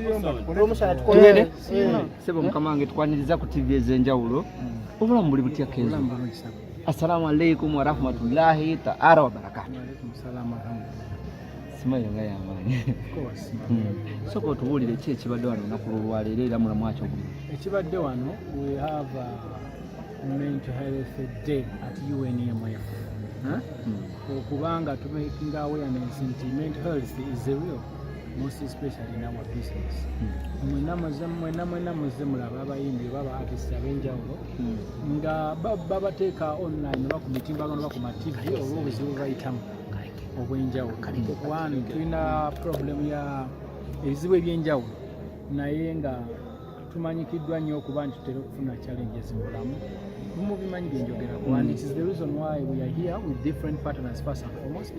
Tugende sebo, mukama wange, tukwaniriza ku TV ez'enjawulo. Obulamu buli butya, Kenzo? Assalamu alaikum warahmatullahi taala wabarakatu. Simanyi nga yamaanyi. Soka otubuulire ki ekibadde wano olunaku lwolwaleero, era mulamu aki oguli? Ekibadde wano, we have a mental health day at UNMF. Huh? Okubanga tumaking awareness nti mental health is a real, most especially in our business. Mwenna muze, mwenna mwenna muze mulaba abayimbi oba aba artists ab'enjawulo nga babateeka online oba ku mitimbagano oba ku ma TV olw'obuzibu bayitamu obw'enjawulo. One, tulina problem ya ebizibu ebyenjawulo, naye nga tumanyikiddwa nnyo okuba nti tutera okufuna challenges mu bulamu. Mubimanyi byenjogerako, and it is the reason why we are here with different partners, first and foremost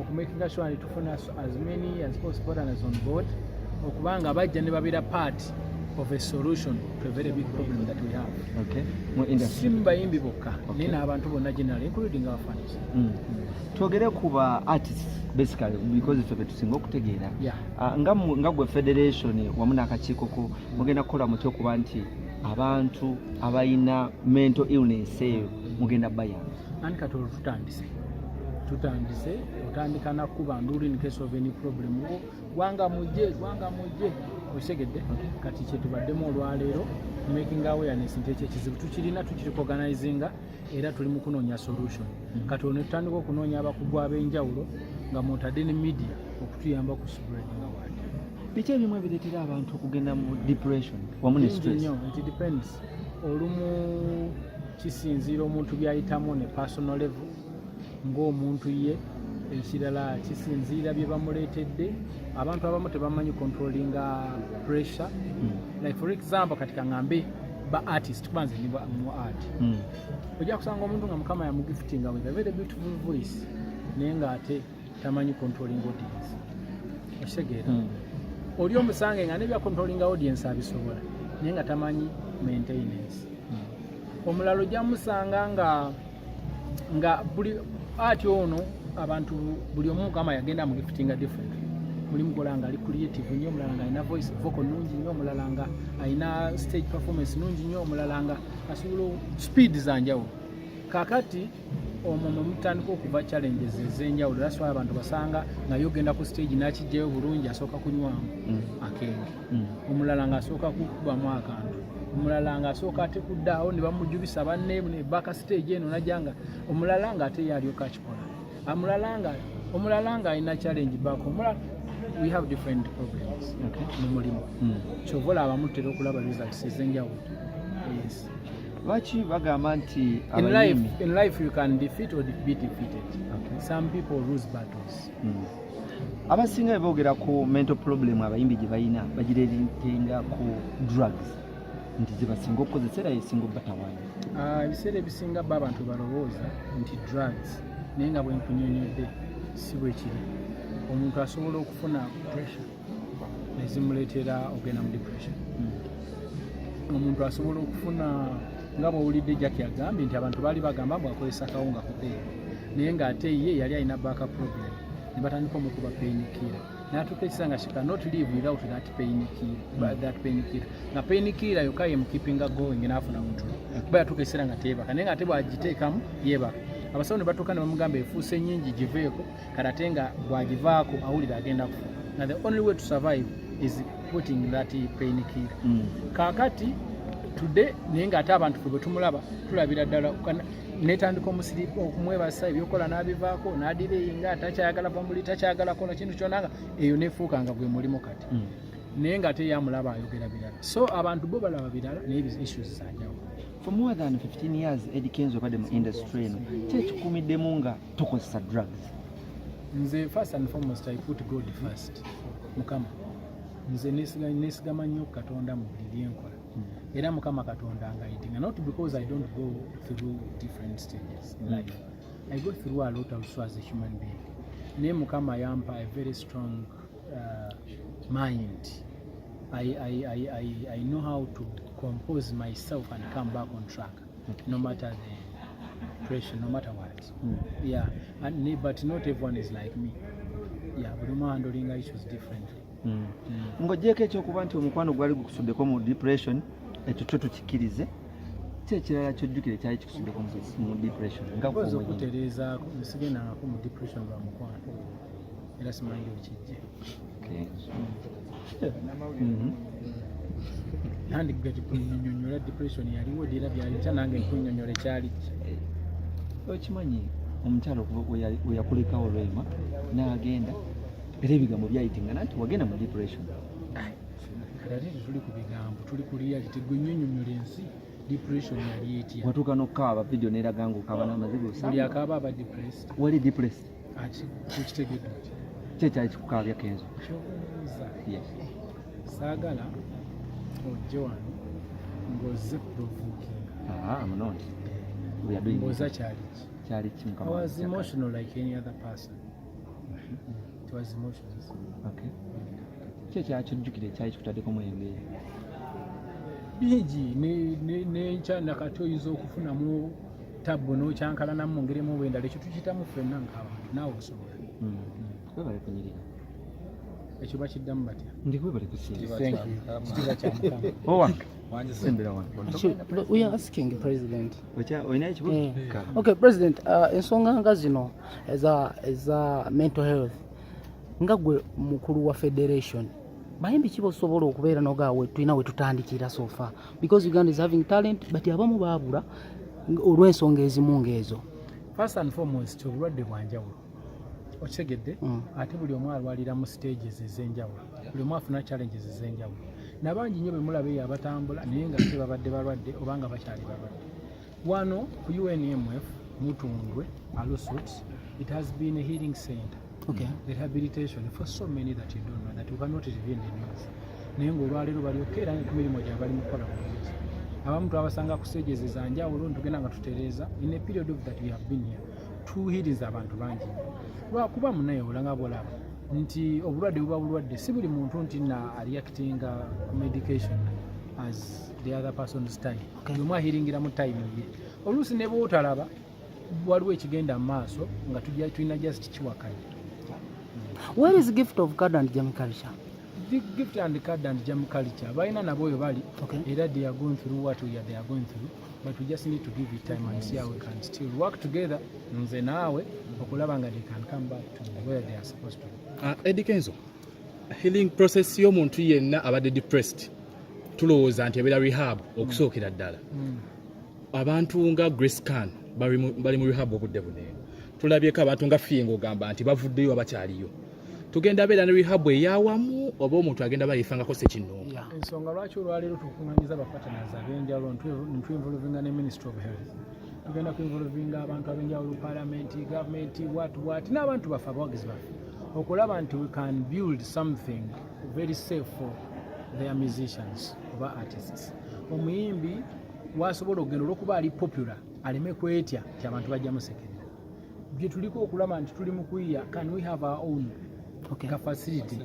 okumakinga sure nti tufuna as many as possible partners on board, okubanga bajja ne babeera part of a solution to a very big problem that we have. Okay. Mu industry. Si mu bayimbi bokka, naye n'abantu bonna generally, including our fans. Twogere ku ba artists basically, because ffe betusinga okutegeera. Ah, nga gwe federation wamu n'akakiiko ko, mugenda kukola mutya okuba nti abantu abalina mental illness eyo mugenda bayamba? Anti kati olwo tutandise otandika nakuba nduulu in case of any problem. Gwanga mujje, gwanga mujje, okitegedde? Kati kyetubaddemu olwaleero, making awareness nti ekyo ekizibu tukirina, tukiriorganizinga, era tuli mu kunoonya solution. Kati olwo netutandika okunoonya abakugu ab'enjawulo nga mwotadde ne media okutuyamba ku spreading word. Biki ebimu ebireetera abantu okugenda mu depression wamu ne Bingi stress? nnyo. It depends. Olumu kisinziira omuntu byayitamu ne personal level ng'omuntu ye. Ekirala kisinziira bye bamuleetedde. Abantu abamu tebamanyi controllinga pressure. Like for example, kati kaŋŋambe ba artist, kuba nze ndi mu art, ojja kusanga omuntu nga Mukama yamugiftinga with a very beautiful voice, naye ng'ate tamanyi controlling audience, okitegeera? Oli omusange nga nebya controlling audience abisobola, naye nga tamanyi maintenance. Omulala ojja musanga nga buli ati ono abantu buli omu Mukama yagenda mugiftinga differently. Mulimu gola nga ali creative nnyo, omulala nga alina voice vocal nungi nnyo, omulala nga alina stage performance nungi nnyo, omulala nga asobola speed zanjawulo. Kakati omwo mwe mutandika okuva challenges ez'enjawulo. That's why abantu basanga nga yogenda ku stage n'akijjayo bulungi, asooka kunywamu akenge, omulala ng'asooka kukubamu akantu, omulala ng'asooka ate kuddaawo ne bamujubisa banne ne baka stage eno najja, nga omulala ng'ate ye alyoka akikola, omulala ng'alina challenge back, omulala. We have different problems mu mulimu. Kyova olaba mutera okulaba results ez'enjawulo, yes. Lwaki bagamba nti In life, abayimbi in life you can defeat or be defeated. Some people lose battles. Abasinga bwe boogera ku mental problem abayimbi gye balina, bagirelatinga ku drugs nti zebasinga okukozesa era yesinga obbatawaanya. Ah, ebiseera ebisinga bo abantu balowooza nti drugs, naye nga bwe nkunyonyodde si bwe kiri. Omuntu asobola okufuna pressure nezimuleetera ogenda mu depression. Omuntu asobola okufuna, nga bwowulidde Jackie agambye nti abantu baali bagamba mbu akozesa kawunga cocaine, naye ng'ate ye yali alina back problem ne batandika omukuba pain killer, n'atuuka ekisa nga she cannot live without that pain killer, that pain killer, nga pain killer yokka ye mukeepinga going n'afuna mutulo, kuba yatuuka ekiseera nga teebaka, naye ng'ate bw'agiteekamu yeebaka. Abasawo ne batuuka ne bamugamba efuuse nnyingi, giveeko. Kati ate nga bw'agivaako awulira agenda kufa, nga the only way to survive is putting that pain killer. Kaakati today, naye ng'ate abantu fe bwe tumulaba tulabira ddala netandika omusiri okumwebasa ebyokola n'abivaako n'adireyinga, takyayagala va muli, takyayagala kola kintu kyonna, nga eyo nefuuka nga gwe mulimu kati, naye ng'ate ye amulaba ayogera birala. So abantu bo balaba birala, naye issues zanjawulo. For more than 15 years Eddie Kenzo obadde mu industry eno, ki ekikuumiddemu nga tokozesa drugs? Nze first and foremost I put God first. Mukama, nze nesigama nnyo ku Katonda mu buli byenkola, era Mukama Katonda anguidinga, not because I don't go through different stages in life. I go through a lot also as a human being, naye Mukama yampa a very strong mind. I know how to compose myself and come back on track no matter the pressure, no matter what. Yeah, and, but not everyone is like me. Yeah, buli omu handling issues differently. Ng'ogyeko ekyokuba nti omukwano gwali gukusuddeko mu depression, ekyo kyo tukikkirize, ki ekirala kyojjukire kyali kikusuddeko mu depression nga Mpozi gwe omuyimbi? Okutereezaako, nsigendangako mu depression lwa mukwano, era simanyi okijje. Nandi kunyonyola depression yaliwo ddi era byali bitya, nange nkunyonyola ekyali ki. Okimanyi omukyalo okuva we yakulekawo Rema n'agenda, era ebigambo byayitingana nti wagenda mu depression. Kati ate tetuli ku bigambo, tuli ku reality. Gwe nnyonnyonyola ensi depression yali etya. Watuuka n'okukaaba, video n'eraga ng'okaaba n'amaziga. Buli Osanga akaaba aba depressed? Wali depressed? Ati okitegedde oti? Ki ekyali kikukaabya, Kenzo? Kyobuuza? Yes. Saagala ojje wano ng'ozze provoking. Ah, I'm not. We are doing Mbuuza it. kyali ki. Kyali ki, I mukama was wange? emotional like any other person. It was emotions. Okay. Ki ekyali kyojjukira ekyali kikutaddeko mu embeera? Bingi, nenkya nakati oyinza okufunamu tabbu n'okyankalanamu mu ngeri emu oba endala. Ekyo tukiyitamu ffenna ng'abantu, naawe osobola. Webale kunyirira. Ekyo bakiddamu batya? Ndi webale kusinza. Thank you. Kitiibwa kya Mukama. Owa sembera wano. Actually, we are asking President. Olina ekibuzo? Okay, President, ensonga nga zino eza mental health, nga gwe mukulu wa federation, bayimbi ki bosobola okubeera nogawe tulina we tutandikira so far? Because Uganda is having talent, but abamu baabula olw'ensonga ezimu ng'ezo. First and foremost, obulwadde bwanjawulo, okitegedde? Ate buli omu alwalira mu stages ez'enjawulo, buli omu afuna challenges ez'enjawulo. Nabangi nnyo bemulaba eyo abatambula naye nga ate babadde balwadde oba nga bakyali balwadde. Wano ku UNMF Mutundwe Alusut, it has been a healing center, rehabilitation for so many that you don't know, that you cannot reveal in the news, naye ng'olwaleero balyoka era ku mirimu gyabwe bali mu kukola bulungi. Abamu twabasanga ku stages ezanjawulo, ntugenda nga tutereeza. In a period of that we have been here, tuhealinze abantu bangi nnyo, lwakuba munaye olanga bwolaba nti obulwadde buba bulwadde, si buli muntu nti na reactinga ku medication as the other person's time. Buli omu ahealingira mu time ye. Oluusi ne bwotalaba waliwo ekigenda mu maaso nga tulina just kiwakanya. Where is Gift of God and Jam Culture? The Gift and Card and Jam Culture balina nabo oyo bali. Era they are going through what we are, they are going through, but we just need to give it time and see how we can still work together, nze naawe, okulaba nga they can come back to where they are supposed to be. Eddie Kenzo, healing process y'omuntu yenna abadde depressed, tulowooza nti ebeera rehab okusookera ddala. Abantu nga Grace Khan bali mu rehab obudde buno eno. Tulabyeko abantu nga Fie ng'ogamba nti bavuddeyo, abakyaliyo. Tugenda beera ne rehab eyawamu oba omuntu agenda bayifangako sekinnoomu? Ensonga lwaki olwaleero tukuŋŋanyiza bapartners ab'enjawulo, ntuinvolvinga ne Ministry of Health, tugenda kuinvolvinga abantu ab'enjawulo, parliament, government, what what, n'abantu baffe, abawagizi baffe, okulaba nti we can build something very safe for their musicians oba artists. Omuyimbi wasobola okugenda olwokuba ali popular aleme kwetya nti abantu bajja musekerera. Bye tuliko okulaba nti tuli mu kuyiya, can we have our own ka facility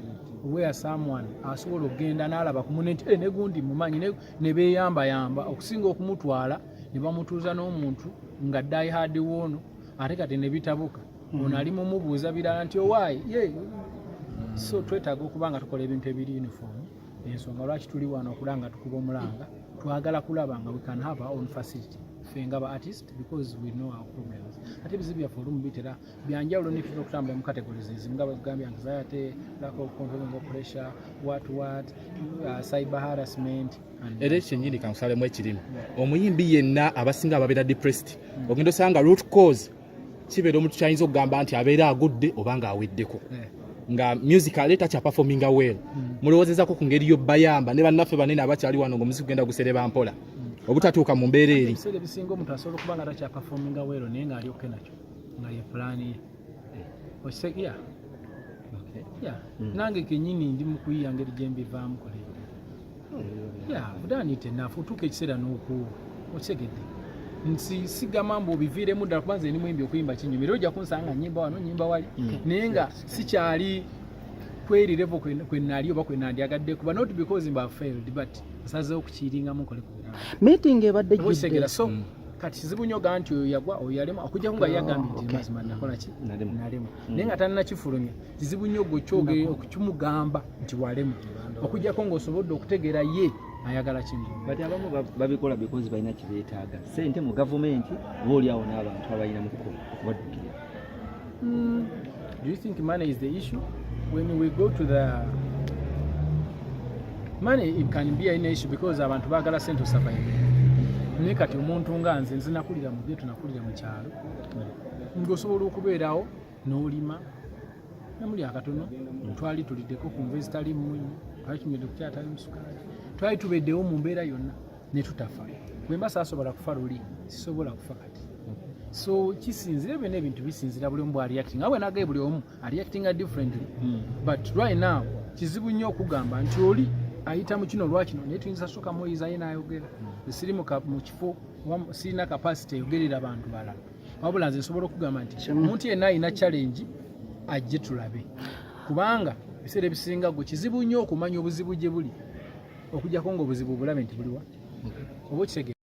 where someone asobola okugenda n'alaba ku munne nti, "Eh, ne gundi mumanyi," ne beeyambayamba okusinga okumutwala ne bamutuuza n'omuntu nga die hard woono, ate kati ne bitabuka, ono ali mumubuuza birala nti owaayi ye. So twetaaga okuba nga tukola ebintu ebiri uniform. Ensonga lwaki tuli wano okulaba nga tukuba omulanga, twagala kulaba nga we can have our own facility ffe nga ba artist, because we know our problems. Ate ebizibu byaffe olumu bitera byanjawulo, nitutera okutambula mu categories ezimu nga bagambye anxiety, lack of controlling pressure, what what, cyber harassment and Era ekyo kyennyini kankusalemu ekirimu. Omuyimbi yenna abasinga ababeera depressed, ogenda osanga root cause kibeera omuntu kyayinza okugamba nti abeera agudde oba ng'aweddeko, nga music ate takyaperforminga well. Mulowoozezako ku ngeri yobayamba ne bannaffe banene abakyali wano ng'omuziki gugenda gusereba mpola obutatuuka mu mbeera eri? Ebiseera ebisinga omuntu asobola okuba nga takyaperforminga well, naye ng'ali okay nakyo, nga ye pulaani ye. Yeah. Nange kenyini ndi mu kuyiya ngeri gye mbivaamu kola. Yeah, I've done it enough. Otuuka ekiseera n'okuwa, okitegedde nti sigamba mbu obiviiremu ddala, kuba nze ndi muyimbi, okuyimba kinyumira, ojja kunsanga nyimba wano, nyimba wali, naye nga sikyali kweri level kwe nali oba kwe nandyagadde kuba, not because mba failed, but nsazeewo okukiringamu nkole ku birala. Meeting ebadde Oba okitegeera? ejjudde. So Kati kizibu nnyo gaa nti oyo yagwa, oyo yalema, okujjako nga yagambye nti mazima nakola ki? Nalema. Nalema, naye nga talina kifulumya. Kizibu nnyo gwe kyogere okukimugamba nti walema, okujjako ng'osobodde okutegeera ye ayagala kimu. But abamu babikola because balina kibeetaaga, sente mu gavumenti oba oliawo n'abantu abalina mukuko okubaddukirira. Do you think money is the issue? When we go to the money, it can be an issue because abantu baagala sente survive. Naye kati omuntu nga nze, nze nakulira mu ghetto, nakulira mu kyalo, ng'osobola okubeerawo n'olima namuli akatono. Twali tuliddeko ku nva ezitali munnyo, twali tunywedde ku kyatali musukaali, twali tubeddewo mu mbeera yonna ne tutafa. Bwe mba saasobola kufa luli, sisobola kufa kati. So kisinzira, byonna ebintu bisinzira buli omu bw'areactinga. Nga bwe nagaye, buli omu areactinga differently, but right now kizibu nnyo okugamba nti oli ayita mu kino lwakino, naye tuyinza sooka muyiza ye n'ayogera. Siri mu kifo oba sirina capacity eyogerera bantu balala, wabula nze nsobola okugamba nti omuntu yenna alina challenge ajje tulabe, kubanga ebiseera ebisinga gwe kizibu nnyo okumanya obuzibu gye buli, okujjako nga obuzibu obulabe nti buliwa oba okitegeera.